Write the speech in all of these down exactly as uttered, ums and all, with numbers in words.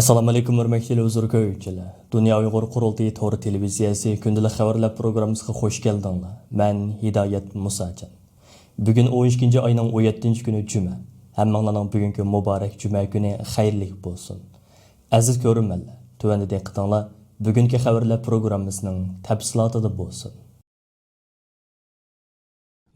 ئەسسالامۇئەلەيكۇم، ھۆرمەتلىك تېلېۋىزور كۆرگۈچىلەر. دۇنيا ئۇيغۇر قۇرۇلتىيى تور تېلېۋىزىيەسى كۈندىلىك خەۋەرلەر پروگراممىسىغا خۇش كەلدىڭلار. مەن ھىدايەت مۇساجان. بۈگۈن ئون ئىككىنچى ئاينىڭ ئون يەتتىنچى كۈنى جۈمە. ھەممىڭلارنىڭ بۈگۈنكى مۇبارەك جۈمە كۈنى خەيرلىك بولسۇن. ئەزىز كۆرۈرمەنلەر، تۆۋەندە دىققىتىڭلار بۈگۈنكى خەۋەرلەر پروگراممىسىنىڭ تەپسىلاتىدا بولسۇن.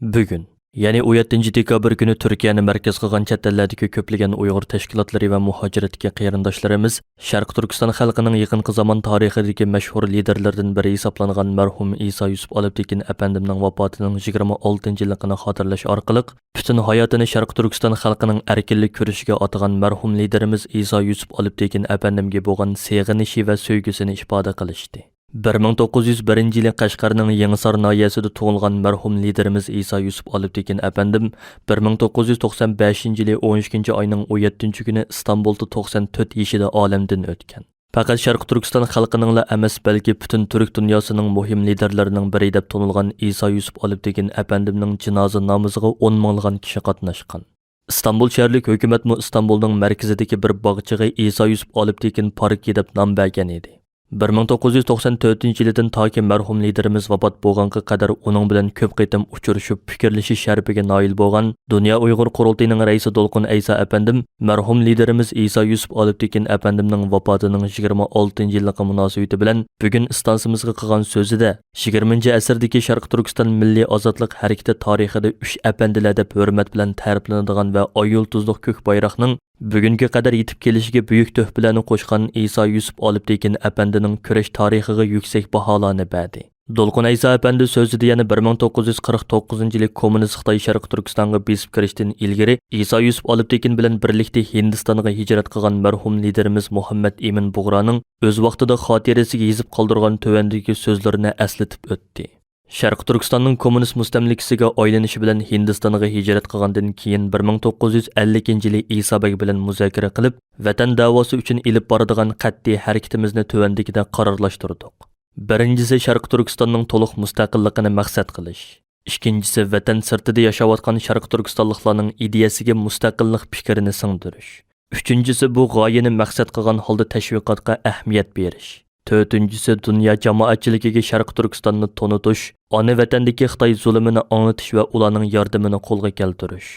بۈگۈن، يەنى ئون يەتتىنچى دېكابىر كۈنى تۈركىيەنى مەركەز قىلغان چەت ئەللەردىكى كۆپلىگەن ئۇيغۇر تەشكىلاتلىرى ۋە مۇھاجىرەتتىكى قېرىنداشلىرىمىز شەرقىي تۈركىستان خەلقىنىڭ يېقىنقى زامان تارىخىدىكى مەشھۇر لىدېرلىرىدىن بىرى ھېسابلانغان مەرھۇم ئىسا يۈسۈپ ئالپتېكىن ئەپەندىمنىڭ ۋاپاتىنىڭ يىگىرمە ئالتىنچى يىللىقىنى خاتىرىلەش ئارقىلىق، پۈتۈن ھاياتىنى شەرقىي تۈركىستان خەلقىنىڭ ئەركىنلىك كۈرىشىگە ئاتىغان مەرھۇم لىدېرىمىز ئىسا يۈسۈپ ئالپتېكىن ئەپەندىمگە بولغان سېغىنىشى ۋە سۆيگۈسىنى ئىپادە قىلىشتى. بىر مىڭ توققۇز يۈز بىرىنچى يىلى قەشقەرنىڭ يېڭىسار ناھىيەسىدە تۇغۇلغان مەرھۇم لىدېرىمىز ئىسا يۈسۈپ ئالپتېكىن ئەپەندىم بىر مىڭ توققۇز يۈز توقسان بەشىنچى يىلى ئون ئىككىنچى ئاينىڭ ئون يەتتىنچى كۈنى ئىستانبۇلدا توقسان تۆت يېشىدا ئالەمدىن ئۆتكەن. پەقەت شەرقىي تۈركىستان خەلقىنىڭلا ئەمەس، بەلكى پۈتۈن تۈرك دۇنياسىنىڭ مۇھىم لىدېرلىرىنىڭ بىرى دەپ تونۇلغان ئىسا يۈسۈپ ئالپتېكىن ئەپەندىمنىڭ جىنازا نامىزىغا ئون مىڭلىغان كىشى قاتناشقان. ئىستانبۇل شەھەرلىك ھۆكۈمەتمۇ ئىستانبۇلنىڭ مەركىزىدىكى بىر باغچىغا ئىسا يۈسۈپ ئالپتېكىن پاركى دەپ نام بەرگەن ئىدى. بىر مىڭ توققۇز يۈز توقسان تۆتىنچى يىلىدىن تاكى مەرھۇم لىدېرىمىز ۋاپات بولغانغا قەدەر ئۇنىڭ بىلەن كۆپ قېتىم ئۇچرىشىپ، پىكىرلىشىش شەرىپىگە نائىل بولغان دۇنيا ئۇيغۇر قۇرۇلتىيىنىڭ رەئىسى دولقۇن ئەيسا ئەپەندىم مەرھۇم لىدېرىمىز ئىسا يۈسۈپ ئالپتېكىن ئەپەندىمنىڭ ۋاپاتىنىڭ يىگىرمە ئالتىنچى يىللىقى مۇناسىۋىتى بىلەن بۈگۈن ئىستانسىمىزغا قىلغان سۆزىدە، يىگىرمىنچى ئەسىردىكى شەرقىي تۈركىستان مىللىي ئازادلىق ھەرىكىتى تارىخىدا ئۈچ ئەپەندىلەر دەپ ھۆرمەت بىلەن تەرىپلىنىدىغان ۋە ئاي يۇلتۇزلۇق كۆك بايراقنىڭ بۈگۈنگە قەدەر يېتىپ كېلىشىگە بۈيۈك تۆھپىلەرنى قوشقان ئىسا يۈسۈپ ئالپتېكىن ئەپەندىنىڭ كۈرەش تارىخىغا يۈكسەك باھالارنى بەردى. دولقۇن ئەيسا ئەپەندى سۆزىدە يەنە بىر مىڭ توققۇز يۈز قىرىق توققۇزىنچى يىلى كوممۇنىست خىتاي شەرقىي تۈركىستانغا بېسىپ كىرىشتىن ئىلگىرى ئىسا يۈسۈپ ئالپتېكىن بىلەن بىرلىكتە ھىندىستانغا ھىجرەت قىلغان مەرھۇم لىدېرىمىز مۇھەممەد ئىمىن بۇغرانىڭ ئۆز ۋاقتىدا خاتىرىسىگە يېزىپ قالدۇرغان تۆۋەندىكى سۆزلىرىنى ئەسلىتىپ ئۆتتى. شەرقىي تۈركىستاننىڭ كوممۇنىست مۇستەملىكىسىگە ئايلىنىشى بىلەن ھىندىستانغا ھىجرەت قىلغاندىن كېيىن، بىر مىڭ توققۇز يۈز ئەللىكىنچى يىلى ئىسا بەگ بىلەن مۇزاكىرە قىلىپ، ۋەتەن دەۋاسى ئۈچۈن ئېلىپ بارىدىغان قەتئىي ھەرىكىتىمىزنى تۆۋەندىكىدەك قارارلاشتۇردۇق. بىرىنچىسى، شەرقىي تۈركىستاننىڭ تولۇق مۇستەقىللىقىنى مەقسەت قىلىش. ئىككىنچىسى، ۋەتەن سىرتىدا ياشاۋاتقان شەرقىي تۈركىستانلىقلارنىڭ ئىدىيەسىگە مۇستەقىللىق پىكرىنى سىڭدۈرۈش. ئۈچىنچىسى، بۇ غايىنى مەقسەت قىلغان ھالدا تەشۋىقاتقا ئەھمىيەت بېرىش. تۆتىنچىسى، دۇنيا جامائەتچىلىكىگە شەرقىي تۈركىستاننى تونۇتۇش، ئانا ۋەتەندىكى خىتاي زۇلۇمىنى ئاڭلىتىش ۋە ئۇلارنىڭ ياردىمىنى قولغا كەلتۈرۈش.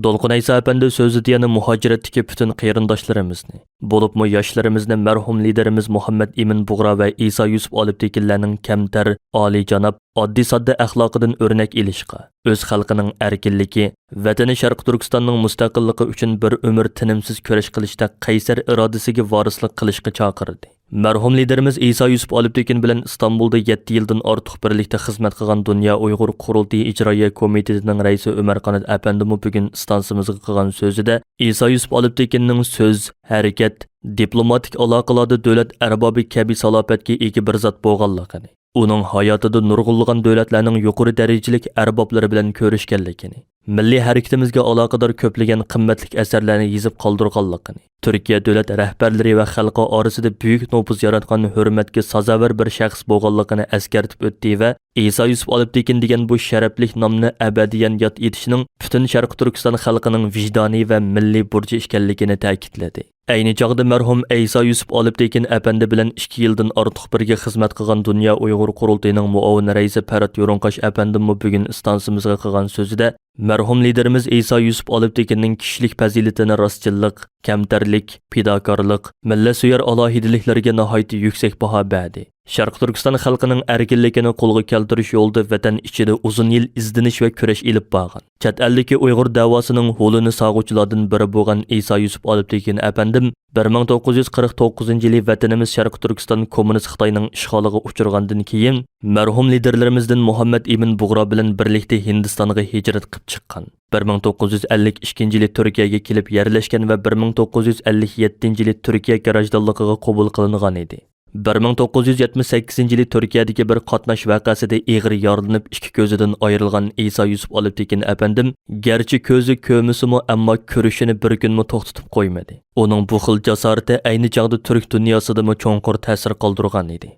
دولقۇن ئەيسا ئەپەندى سۆزىدە يەنە مۇھاجىرەتتىكى پۈتۈن قېرىنداشلىرىمىزنى، بولۇپمۇ ياشلىرىمىزنى مەرھۇم لىدېرىمىز مۇھەممەد ئىمىن بۇغرا ۋە ئىسا يۈسۈپ ئالپتېكىنلەرنىڭ كەمتەر، ئالىيجاناب، ئاددىي-ساددا ئەخلاقىدىن ئۆرنەك ئېلىشقا، ئۆز خەلقىنىڭ ئەركىنلىكى، ۋەتىنى شەرقىي تۈركىستاننىڭ مۇستەقىللىقى ئۈچۈن بىر ئۆمۈر تىنىمسىز كۈرەش قىلىشتەك قەيسەر ئىرادىسىگە ۋارىسلىق قىلىشقا چاقىردى. مەرھۇم لىدېرىمىز ئىسا يۈسۈپ ئالپتېكىن بىلەن ئىستانبۇلدا يەتتە يىلدىن ئارتۇق بىرلىكتە خىزمەت قىلغان دۇنيا ئۇيغۇر قۇرۇلتىيى ئىجرائىيە كومىتېتىنىڭ رەئىسى ئۆمەر قانات ئەپەندىمۇ بۈگۈن ئىستانسىمىزغا قىلغان سۆزىدە، ئىسا يۈسۈپ ئالپتېكىننىڭ سۆز، ھەرىكەت، دىپلوماتىك ئالاقىلاردا دۆلەت ئەربابى كەبى سالاپەتكە ئىگە بىر زات بولغانلىقىنى، ئۇنىڭ ھاياتىدا نۇرغۇنلىغان دۆلەتلەرنىڭ يۇقىرى دەرىجىلىك ئەربابلىرى بىلەن كۆرۈشكەنلىكىنى، مىللىي ھەرىكىتىمىزگە ئالاقىدار كۆپلىگەن قىممەتلىك ئەسەرلەرنى يېزىپ قالدۇرغانلىقىنى، تۈركىيە دۆلەت رەھبەرلىرى ۋە خەلقى ئارىسىدا بۈيۈك نوپۇز ياراتقان ھۆرمەتكە سازاۋەر بىر شەخس بولغانلىقىنى ئەسكەرتىپ ئۆتتى ۋە ئىسا يۈسۈپ ئالپتېكىن دېگەن بۇ شەرەپلىك نامنى ئەبەدىيەن ياد ئېتىشنىڭ پۈتۈن شەرقىي تۈركىستان خەلقىنىڭ ۋىجدانىي ۋە مىللىي بۇرچى ئىكەنلىكىنى تەكىتلىدى. ئەينى چاغدا مەرھۇم ئەيسا يۈسۈپ ئالپتېكىن ئەپەندى بىلەن ئىككى يىلدىن ئارتۇق بىرگە خىزمەت قىلغان دۇنيا ئۇيغۇر قۇرۇلتىيىنىڭ مۇئاۋىن رەئىسى پەرھات يورۇڭقاش ئەپەندىمۇ بۈگۈن ئىستانسىمىزغا قىلغان سۆزىدە، مەرھۇم لىدېرىمىز ئىسا يۈسۈپ ئالپتېكىننىڭ كىشىلىك پەزىلىتىنى راستچىللىق، كەمتەرلىك، پىداكارلىق، مىللەتسۆيەر ئالاھىدىلىكلىرىگە ناھايىتى يۈكسەك باھا بەردى. شەرقىي تۈركىستان خەلقىنىڭ ئەركىنلىكىنى قولغا كەلتۈرۈش يولىدا ۋەتەن ئىچىدە ئۇزۇن يىل ئىزدىنىش ۋە كۈرەش ئېلىپ بارغان. چەت ئەلدىكى ئۇيغۇر دەۋاسىنىڭ ھولىنى ساغغۇچىلاردىن بىرى بولغان ئىسا يۈسۈپ ئالپتېكىن ئەپەندىم بىر مىڭ توققۇز يۈز قىرىق توققۇزىنچى يىلى ۋەتىنىمىز شەرقىي تۈركىستان كوممۇنىست خىتاينىڭ ئىشغالىغا ئۇچرىغاندىن كېيىن، مەرھۇم لىدېرلىرىمىزدىن مۇھەممەد ئىمىن بۇغرا بىلەن بىرلىكتە ھىندىستانغا ھىجرەت قىلىپ چىققان. بىر مىڭ توققۇز يۈز ئەللىك ئىككىنچى يىلى تۈركىيەگە كېلىپ يەرلەشكەن ۋە بىر مىڭ توققۇز يۈز ئەللىك يەتتىنچى يىلى تۈركىيە گراژدانلىقىغا قوبۇل قىلىنغان ئىدى. بىر مىڭ توققۇز يۈز يەتمىش سەككىزىنچى يىلى تۈركىيەدىكى بىر قاتناش ۋەقەسىدە ئېغىر يارىلىنىپ، ئىككى كۆزىدىن ئايرىلغان ئىسا يۈسۈپ ئالپتېكىن ئەپەندىم، گەرچە كۆزى كۆرمىسىمۇ، ئەمما كۈرىشىنى بىر كۈنمۇ توختىتىپ قويمىدى. ئۇنىڭ بۇ خىل جاسارىتى ئەينى چاغدا تۈرك دۇنياسىدىمۇ چوڭقۇر تەسىر قالدۇرغان ئىدى.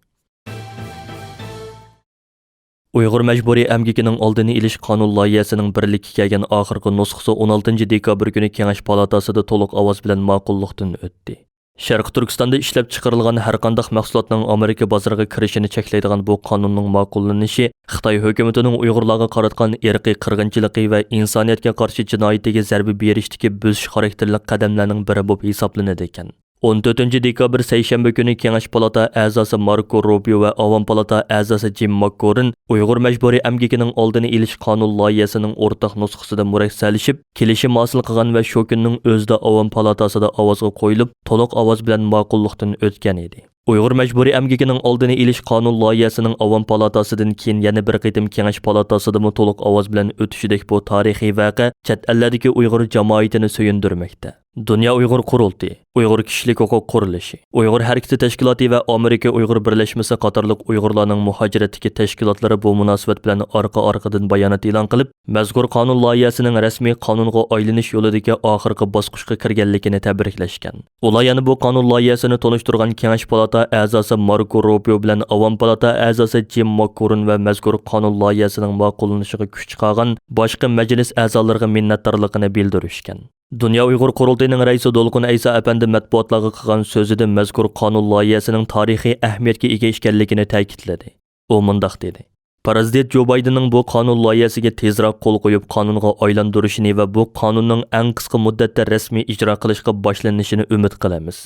ئۇيغۇر مەجبۇرىي ئەمگىكىنىڭ ئالدىنى ئېلىش قانۇن لايىھەسىنىڭ بىرلىككە كەلگەن ئاخىرقى نۇسخىسى ئون ئالتىنچى دېكابىر كۈنى كېڭەش پالاتاسىدا تولۇق ئاۋاز بىلەن ماقۇللۇقتىن ئۆتتى. شەرقىي تۈركىستاندا ئىشلەپچىقىرىلغان ھەرقانداق مەھسۇلاتنىڭ ئامېرىكا بازىرىغا كىرىشىنى چەكلەيدىغان بۇ قانۇننىڭ ماقۇللىنىشى خىتاي ھۆكۈمىتىنىڭ ئۇيغۇرلارغا قاراتقان ئىرقىي قىرغىنچىلىقى ۋە ئىنسانىيەتكە قارشى جىنايىتىگە زەربە بېرىشتىكى بۆسۈش خاراكتېرلىك قەدەملەرنىڭ بىرى بولۇپ ھېسابلىنىدىكەن. ئون تۆتىنچى دېكابىر سەيشەنبە كۈنى كېڭەش پالاتا ئەزاسى ماركو روبىيو ۋە ئاۋام پالاتا ئەزاسى جىم ماككورىن ئۇيغۇر مەجبۇرىي ئەمگىكىنىڭ ئالدىنى ئېلىش قانۇن لايىھەسىنىڭ ئورتاق نۇسخىسىدا مۇرەسسەلىشىپ، كېلىشىم ھاسىل قىلغان ۋە شۇ كۈننىڭ ئۆزىدە ئاۋام پالاتاسىدا ئاۋازغا قويۇلۇپ، تولۇق ئاۋاز بىلەن ماقۇللۇقتىن ئۆتكەن ئىدى. ئۇيغۇر مەجبۇرىي ئەمگىكىنىڭ ئالدىنى ئېلىش قانۇن لايىھەسىنىڭ ئاۋام پالاتاسىدىن كېيىن يەنە بىر قېتىم كېڭەش پالاتاسىدىمۇ تولۇق ئاۋاز بىلەن ئۆتۈشىدەك بۇ تارىخىي ۋەقە چەت ئەللەردىكى ئۇيغۇر جامائىتىنى سۆيۈندۈرمەكتە. دۇنيا ئۇيغۇر قۇرۇلتىيى، ئۇيغۇر كىشىلىك ھوقۇق قۇرۇلۇشى، ئۇيغۇر ھەرىكىتى تەشكىلاتى ۋە ئامېرىكا ئۇيغۇر بىرلەشمىسى قاتارلىق ئۇيغۇرلارنىڭ مۇھاجىرەتتىكى تەشكىلاتلىرى بۇ مۇناسىۋەت بىلەن ئارقا-ئارقىدىن بايانات ئېلان قىلىپ، مەزكۇر قانۇن لايىھەسىنىڭ رەسمىي قانۇنغا ئايلىنىش يولىدىكى ئاخىرقى باسقۇچقا كىرگەنلىكىنى تەبرىكلەشكەن. ئۇلار يەنە بۇ قانۇن لايىھەسىنى تونۇشتۇرغان كېڭەش پالاتا ئەزاسى ماركو روبىيو بىلەن ئاۋام پالاتا ئەزاسى جىم ماككورىن ۋە مەزكۇر قانۇن لايىھەسىنىڭ ماقۇللىنىشىغا كۈچ چىقارغان باشقا مەجلىس ئەزالىرىغا مىننەتدارلىقىنى بىلدۈرۈشكەن. دۇنيا ئۇيغۇر قۇرۇلتىيىنىڭ رەئىسى دولقۇن ئەيسا ئەپەندى مەتبۇئاتلارغا قىلغان سۆزىدە مەزكۇر قانۇن لايىھەسىنىڭ تارىخىي ئەھمىيەتكە ئىگە ئىكەنلىكىنى تەكىتلىدى. ئۇ مۇنداق دېدى: پىرېزىدېنت جو بايدېننىڭ بۇ قانۇن لايىھەسىگە تېزراق قول قويۇپ، قانۇنغا ئايلاندۇرۇشىنى ۋە بۇ قانۇننىڭ ئەڭ قىسقا مۇددەتتە رەسمىي ئىجرا قىلىشقا باشلىنىشىنى ئۈمىد قىلىمىز.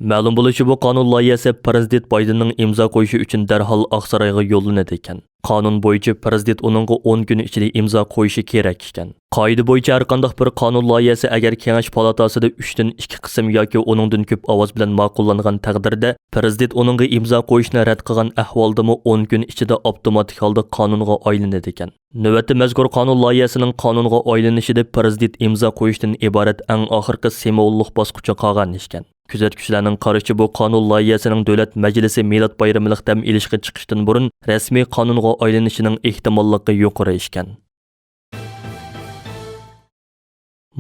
مەلۇم بولۇشىچە، بۇ قانۇن لايىھەسى پىرېزىدېنت بايدېننىڭ ئىمزا قويۇشى ئۈچۈن دەرھال ئاقسارايغا يوللىنىدىكەن. قانۇن بويىچە پىرېزىدېنت ئۇنىڭغا ئون كۈن ئىچىدە ئىمزا قويۇشى كېرەك ئىكەن. قائىدە بويىچە ھەرقانداق بىر قانۇن لايىھەسى ئەگەر كېڭەش پالاتاسىدا ئۈچتىن ئىككى قىسىم ياكى ئۇنىڭدىن كۆپ ئاۋاز بىلەن ماقۇللانغان تەقدىردە، پىرېزىدېنت ئۇنىڭغا ئىمزا قويۇشنى رەت قىلغان ئەھۋالدىمۇ ئون كۈن ئىچىدە ئاپتوماتىك ھالدا قانۇنغا ئايلىنىدىكەن. نۆۋەتتە مەزكۇر قانۇن لايىھەسىنىڭ قانۇنغا ئايلىنىشىدا پىرېزىدېنت ئىمزا قويۇشتىن ئىبارەت ئەڭ ئاخىرقى سىمۋوللۇق باسقۇچى قالغان ئىكەن. كۆزەتكۈچىلەرنىڭ قارىشىچە، بۇ قانۇن لايىھەسىنىڭ دۆلەت مەجلىسى مىلاد بايرىملىق دەم ئېلىشقا چىقىشتىن بۇرۇن رەسمىي قانۇنغا ئايلىنىشىنىڭ ئېھتىماللىقى يۇقىرى ئىكەن.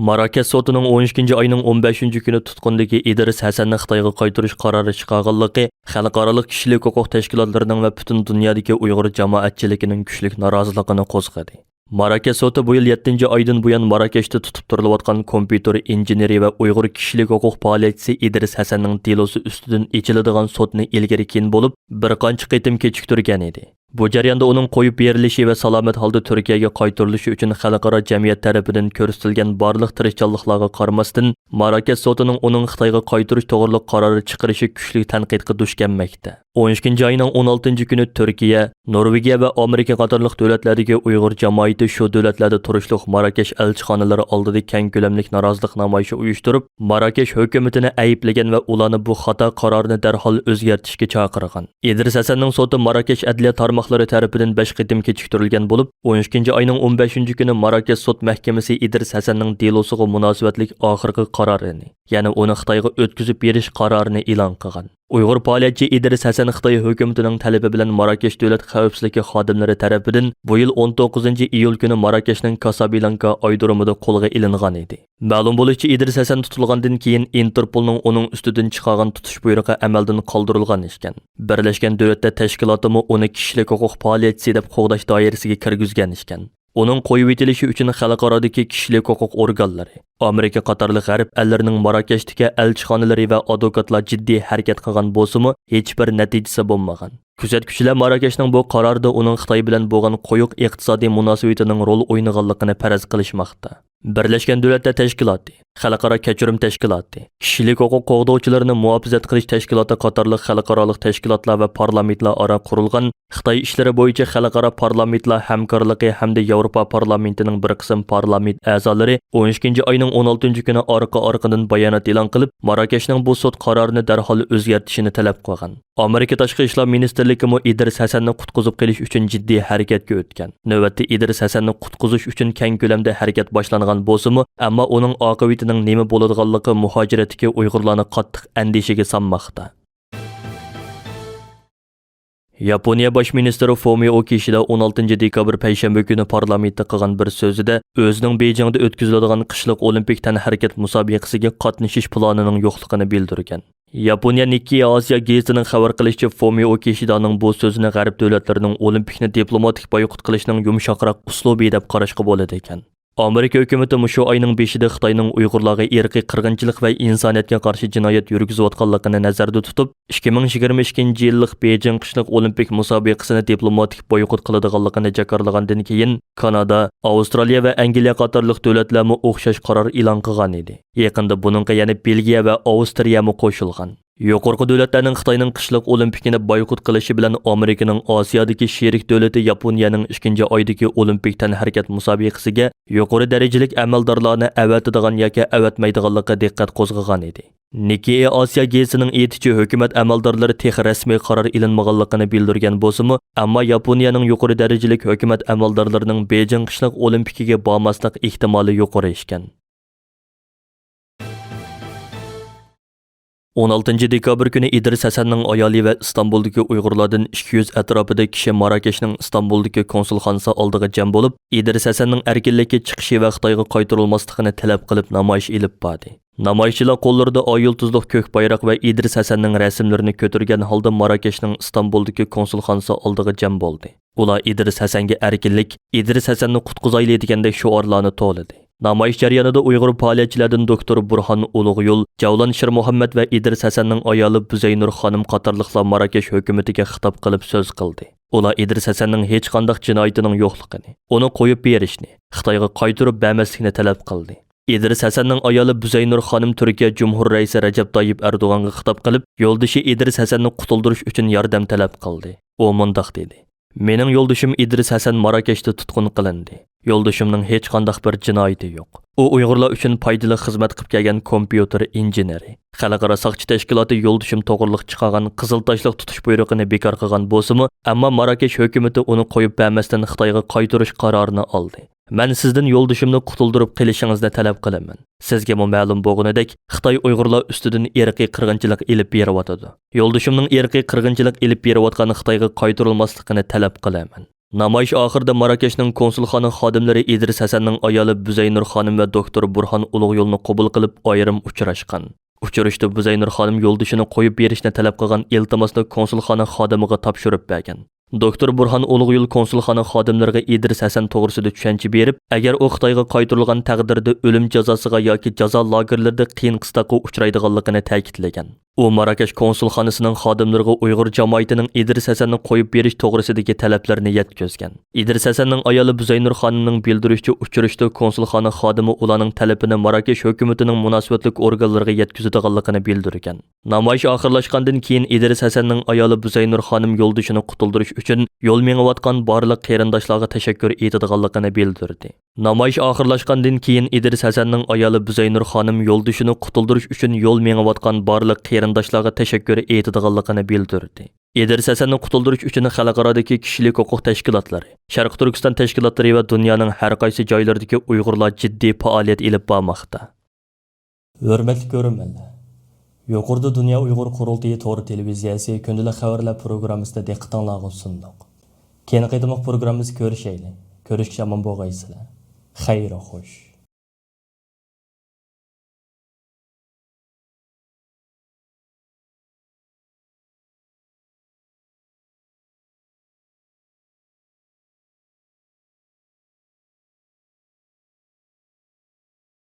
ماراكەش سوتىنىڭ ئون ئىككىنچى ئاينىڭ ئون بەشىنچى كۈنى تۇتقۇندىكى ئىدرىس ھەسەننى خىتايغا قايتۇرۇش قارارى چىقارغانلىقى خەلقئارالىق كىشىلىك ھوقۇق تەشكىلاتلىرىنىڭ ۋە پۈتۈن دۇنيادىكى ئۇيغۇر جامائەتچىلىكىنىڭ كۈچلۈك نارازىلىقىنى قوزغىدى. ماراكەش سوتى بۇ يىل يەتتىنچى ئايدىن بۇيان ماراكەشتە تۇتۇپ تۇرۇلۇۋاتقان كومپيۇتېر ئىنژېنېرى ۋە ئۇيغۇر كىشىلىك ھوقۇق پائالىيەتچىسى ئىدرىس ھەسەننىڭ دېلوسى ئۈستىدىن ئېچىلىدىغان سوتنى ئىلگىرى-كېيىن بولۇپ، بىر قانچە قېتىم كېچىكتۈرگەن ئىدى. بۇ جەرياندا ئۇنىڭ قويۇپ بېرىلىشى ۋە سالامەت ھالدا تۈركىيەگە قايتۇرۇلۇشى ئۈچۈن خەلقئارا جەمئىيەت تەرىپىدىن كۆرسىتىلگەن بارلىق تىرىشچانلىقلارغا قارىماستىن، ماراكەش سوتىنىڭ ئۇنىڭ خىتايغا قايتۇرۇش توغرىلىق قارارى چىقىرىشى كۈچلۈك تەنقىدقا دۇچ كەلمەكتە. ئون ئىككىنچى ئاينىڭ ئون ئالتىنچى كۈنى تۈركىيە، نورۋېگىيە ۋە ئامېرىكا قاتارلىق دۆلەتلەردىكى ئۇيغۇر جامائىتى شۇ دۆلەتلەردە تۇرۇشلۇق ماراكەش ئەلچىخانىلىرى ئالدىدا كەڭ كۆلەملىك نارازىلىق نامايىشى ئۇيۇشتۇرۇپ، ماراكەش ھۆكۈمىتىنى ئەيىبلىگەن ۋە ئۇلارنى بۇ خاتا قارارنى دەرھال ئۆزگەرتىشكە چاقىرغان. ئىدرىس ھەسەننىڭ سوتى ماراكەش ئەدلىيە تارماقلىرى تەرىپىدىن بەش قېتىم كېچىكتۈرۈلگەن بولۇپ، ئون ئىككىنچى ئاينىڭ ئون بەشىنچى كۈنى ماراكەش سوت مەھكىمىسى ئىدرىس ھەسەننىڭ دېلوسىغا مۇناسىۋەتلىك ئاخىرقى قارارىنى، يەنى ئۇنى خىتايغا ئۆتكۈزۈپ بېرىش قارارىنى ئېلان قىلغان. ئۇيغۇر پائالىيەتچى ئىدرىس ھەسەن خىتاي ھۆكۈمىتىنىڭ تەلىپى بىلەن ماراكەش دۆلەت خەۋپسىزلىكى خادىملىرى تەرىپىدىن بۇ يىل ئون توققۇزىنچى ئىيۇل كۈنى ماراكەشنىڭ كاسابلانكا ئايرودرومىدا قولغا ئېلىنغان ئىدى. مەلۇم بولۇشىچە، ئىدرىس ھەسەن تۇتۇلغاندىن كېيىن ئىنتېرپولنىڭ ئۇنىڭ ئۈستىدىن چىقارغان تۇتۇش بۇيرۇقى ئەمەلدىن قالدۇرۇلغان ئىكەن. بىرلەشكەن دۆلەتلەر تەشكىلاتىمۇ ئۇنى كىشىلىك ھوقۇق پائالىيەتچىسى دەپ قوغداش دائىرىسىگە كىرگۈزگەن ئىكەن. ئۇنىڭ قويۇۋېتىلىشى ئۈچۈن خەلقئارادىكى كىشىلىك ھوقۇق ئورگانلىرى، ئامېرىكا قاتارلىق غەرب ئەللىرىنىڭ ماراكەشتىكى ئەلچىخانىلىرى ۋە ئادۋوكاتلار جىددىي ھەرىكەت قىلغان بولسىمۇ، ھېچبىر نەتىجىسى بولمىغان. كۆزەتكۈچىلەر ماراكەشنىڭ بۇ قارارىدا ئۇنىڭ خىتاي بىلەن بولغان قويۇق ئىقتىسادىي مۇناسىۋىتىنىڭ رول ئوينىغانلىقىنى پەرەز قىلىشماقتا. بىرلەشكەن دۆلەتلەر تەشكىلاتى، خەلقئارا كەچۈرۈم تەشكىلاتى، كىشىلىك ھوقۇق قوغدىغۇچىلىرىنى مۇھاپىزەت قىلىش تەشكىلاتى قاتارلىق خەلقئارالىق تەشكىلاتلار ۋە پارلامېنتلار ئارا قۇرۇلغان خىتاي ئىشلىرى بويىچە خەلقئارا پارلامېنتلار ھەمكارلىقى ھەمدە ياۋروپا پارلامېنتىنىڭ بىر قىسىم پارلامېنت ئەزالىرى ئون ئىككىنچى ئاينىڭ ئون ئالتىنچى كۈنى ئارقا-ئارقىدىن بايانات ئېلان قىلىپ، ماراكەشنىڭ بۇ سوت قارارىنى دەرھال ئۆزگەرتىشىنى تەلەپ قىلغان. ئامېرىكا تاشقى ئىشلار مىنىستىرلىكىمۇ ئىدرىس ھەسەننى قۇتقۇزۇپ قېلىش ئۈچۈن جىددىي ھەرىكەتكە ئۆتكەن. نۆۋەتتە ئىدرىس ھەسەننى قۇتقۇزۇش ئۈچۈن كەڭ كۆلەمدە ھەرىكەت باشلانغان بولسىمۇ، ئەمما ئۇنىڭ ئاقىۋىتىنىڭ نېمە بولىدىغانلىقى مۇھاجىرەتتىكى ئۇيغۇرلارنى قاتتىق ئەندىشىگە سالماقتا. ياپونىيە باش مىنىستىرى فۇمىئو كىشىدا ئون ئالتىنچى دېكابىر پەيشەنبە كۈنى پارلامېنتتا قىلغان بىر سۆزىدە، ئۆزىنىڭ بېيجىڭدا ئۆتكۈزۈلىدىغان قىشلىق ئولىمپىك تەنھەرىكەت مۇسابىقىسىگە قاتنىشىش پىلانىنىڭ يوقلۇقىنى بىلدۈرگەن. ياپونىيە نىككېي ئاسىيا گېزىتىنىڭ خەۋەر قىلىشىچە، فۇمىئو كىشىدانىڭ بۇ سۆزىنى غەرب دۆلەتلىرىنىڭ ئولىمپىكنى دىپلوماتىك بايقۇت قىلىشنىڭ يۇمشاقراق ئۇسلۇبى دەپ قاراشقا بولىدىكەن. ئامېرىكا ھۆكۈمىتى مۇشۇ ئاينىڭ بېشىدا خىتاينىڭ ئۇيغۇرلارغا ئىرقىي قىرغىنچىلىق ۋە ئىنسانىيەتكە قارشى جىنايەت يۈرگۈزۈۋاتقانلىقىنى نەزەردە تۇتۇپ، ئىككى مىڭ يىگىرمە ئىككىنچى يىللىق بېيجىڭ قىشلىق ئولىمپىك مۇسابىقىسىنى دىپلوماتىك بايقۇت قىلىدىغانلىقىنى جاكارلىغاندىن كېيىن، كانادا، ئاۋسترالىيە ۋە ئەنگلىيە قاتارلىق دۆلەتلەرمۇ ئوخشاش قارار ئېلان قىلغان ئىدى. يېقىندا بۇنىڭغا يەنە بېلگىيە ۋە ئاۋسترىيەمۇ قوشۇلغان. يۇقىرىقى دۆلەتلەرنىڭ خىتاينىڭ قىشلىق ئولىمپىكىنى بايقۇت قىلىشى بىلەن ئامېرىكىنىڭ ئاسىيادىكى شېرىك دۆلىتى ياپونىيەنىڭ ئىككىنچى ئايدىكى ئولىمپىك تەنھەرىكەت مۇسابىقىسىگە يۇقىرى دەرىجىلىك ئەمەلدارلارنى ئەۋەتىدىغان ياكى ئەۋەتمەيدىغانلىقى دىققەت قوزغىغان ئىدى. نىككېئى ئاسىيا گېزىتىنىڭ ئېيتىشىچە، ھۆكۈمەت ئەمەلدارلىرى تېخى رەسمىي قارار ئېلىنمىغانلىقىنى بىلدۈرگەن بولسىمۇ، ئەمما ياپونىيەنىڭ يۇقىرى دەرىجىلىك ھۆكۈمەت ئەمەلدارلىرىنىڭ بېيجىڭ قىشلىق ئولىمپىكىگە بارماسلىق ئېھتىمالى يۇقىرى ئىكەن. ئون ئالتىنچى دېكابىر كۈنى ئىدرىس ھەسەننىڭ ئايالى ۋە ئىستانبۇلدىكى ئۇيغۇرلاردىن ئىككى يۈز ئەتراپىدا كىشى ماراكەشنىڭ ئىستانبۇلدىكى كونسۇلخانىسى ئالدىغا جەم بولۇپ، ئىدرىس ھەسەننىڭ ئەركىنلىككە چىقىشى ۋە خىتايغا قايتۇرۇلماسلىقىنى تەلەپ قىلىپ نامايىش ئېلىپ باردى. نامايىشچىلار قوللىرىدا ئاي يۇلتۇزلۇق كۆك بايراق ۋە ئىدرىس ھەسەننىڭ رەسىملىرىنى كۆتۈرگەن ھالدا ماراكەشنىڭ ئىستانبۇلدىكى كونسۇلخانىسى ئالدىغا جەم بولدى. ئۇلار ئىدرىس ھەسەنگە ئەركىنلىك، ئىدرىس ھەسەننى قۇتقۇزايلى دېگەندەك شوئارلارنى توۋلىدى. نامايىش جەريانىدا ئۇيغۇر پائالىيەتچىلەردىن دوكتور بۇرھان ئۇلۇغ يول، جەۋلان شىرمۇھەممەد ۋە ئىدرىس ھەسەننىڭ ئايالى بۈزەينۇر خانىم قاتارلىقلار ماراكەش ھۆكۈمىتىگە خىتاب قىلىپ سۆز قىلدى. ئۇلار ئىدرىس ھەسەننىڭ ھېچقانداق جىنايىتىنىڭ يوقلۇقىنى، ئۇنى قويۇپ بېرىشنى، خىتايغا قايتۇرۇپ بەرمەسلىكنى تەلەپ قىلدى. ئىدرىس ھەسەننىڭ ئايالى بۈزەينۇر خانىم تۈركىيە جۇمھۇر رەئىسى رەجەپ تايىپ ئەردوغانغا خىتاب قىلىپ، يولدىشى ئىدرىس ھەسەننى قۇتۇلدۇرۇش ئۈچۈن ياردەم تەلەپ قىلدى. ئۇ مۇنداق دېدى: مېنىڭ يولدىشىم ئىدرىس ھەسەن ماراكەشتە تۇتقۇن قىلىندى. يولدىشىمنىڭ ھېچقانداق بىر جىنايىتى يوق. ئۇ ئۇيغۇرلار ئۈچۈن پايدىلىق خىزمەت قىلىپ كەلگەن كومپيۇتېر ئىنژېنېرى، خەلقئارا ساقچى تەشكىلاتى يولدىشىم توغرىلىق چىقارغان قىزىل تاشلىق تۇتۇش بۇيرۇقىنى بىكار قىلغان بولسىمۇ، ئەمما ماراكەش ھۆكۈمىتى ئۇنى قويۇپ بەرمەستىن خىتايغا قايتۇرۇش قارارىنى ئالدى. مەن سىزدىن يولدىشىمنى قۇتۇلدۇرۇپ قېلىشىڭىزنى تەلەپ قىلىمەن. سىزگىمۇ مەلۇم بولغىنىدەك، خىتاي ئۇيغۇرلار ئۈستىدىن ئىرقىي قىرغىنچىلىق ئېلىپ بېرىۋاتىدۇ. يولدىشىمنىڭ ئىرقىي قىرغىنچىلىق ئېلىپ بېرىۋاتقان خىتايغا قايتۇرۇلماسلىقىنى تەلەپ قىلىمەن. نامايىش ئاخىرىدا ماراكەشنىڭ كونسۇلخانا خادىملىرى ئىدرىس ھەسەننىڭ ئايالى بۈزەينۇر خانىم ۋە دوكتور بۇرھان ئۇلۇغ يولنى قوبۇل قىلىپ ئايرىم ئۇچراشقان. ئۇچرىشىشتا بۈزەينۇر خانىم يولدىشىنى قويۇپ بېرىشنى تەلەپ قىلغان ئىلتىماسنى كونسۇلخانا خادىمىغا تاپشۇرۇپ بەرگەن. دوكتور بۇرھان ئۇلۇغ يول كونسۇلخانا خادىملىرىغا ئىدرىس ھەسەن توغرىسىدا چۈشەنچە بېرىپ، ئەگەر ئۇ خىتايغا قايتۇرۇلغان تەقدىردە ئۆلۈم جازاسىغا ياكى جازا لاگېرلىرىدا قىيىن قىستاققا ئۇچرايدىغانلىقىنى تەكىتلىگەن. ئۇ ماراكەش كونسۇلخانىسىنىڭ خادىملىرىغا ئۇيغۇر جامائىتىنىڭ ئىدرىس ھەسەننى قويۇپ بېرىش توغرىسىدىكى تەلەپلىرىنى يەتكۈزگەن. ئىدرىس ھەسەننىڭ ئايالى بۈزەينۇر خانىمنىڭ بىلدۈرۈشىچە، ئۇچرىشىشتا كونسۇلخانا خادىمى ئۇلارنىڭ تەلىپىنى ماراكەش ھۆكۈمىتىنىڭ مۇناسىۋەتلىك ئورگانلىرىغا يەتكۈزىدىغانلىقىنى بىلدۈرگەن. نامايىش ئاخىرلاشقاندىن كېيىن، ئىدرىس ھەسەننىڭ ئايالى بۈزەينۇر خانىم يولدىشىنى قۇتۇلدۇرۇش ئۈچۈن يول مېڭىۋاتقان بارلىق قېرىنداشلارغا تەشەككۈر ئېيتىدىغانلىقىنى بىلدۈردى. نامايىش ئاخىرلاشقاندىن كېيىن، ئىدرىس ھەسەننىڭ ئايالى بۈزەينۇر خانىم يولدىشىنى قۇتۇلدۇرۇش ئۈچۈن يول مېڭىۋاتقان بارلىق قېرىنداشلارغا تەشەككۈر ئېيتىدىغانلىقىنى بىلدۈردى. ئىدرىس ھەسەننى قۇتۇلدۇرۇش ئۈچۈن خەلقئارادىكى كىشىلىك ھوقۇق تەشكىلاتلىرى، شەرقىي تۈركىستان تەشكىلاتلىرى ۋە دۇنيانىڭ ھەر قايسى جايلىرىدىكى ئۇيغۇرلار جىددىي پائالىيەت ئېلىپ بارماقتا. ھۆرمەتلىك كۆرۈرمەنلەر، يۇقىرىدا دۇنيا ئۇيغۇر قۇرۇلتىيى تور تېلېۋىزىيەسى كۈندىلىك خەۋەرلەر پروگراممىسىنى دىققىتىڭلارغا سۇندۇق. كېيىنكى قېتىملىق پروگراممىمىزدا كۆرۈشەيلى. كۆرۈشكىچە ئامان بولغايسىلەر. خەير خوش.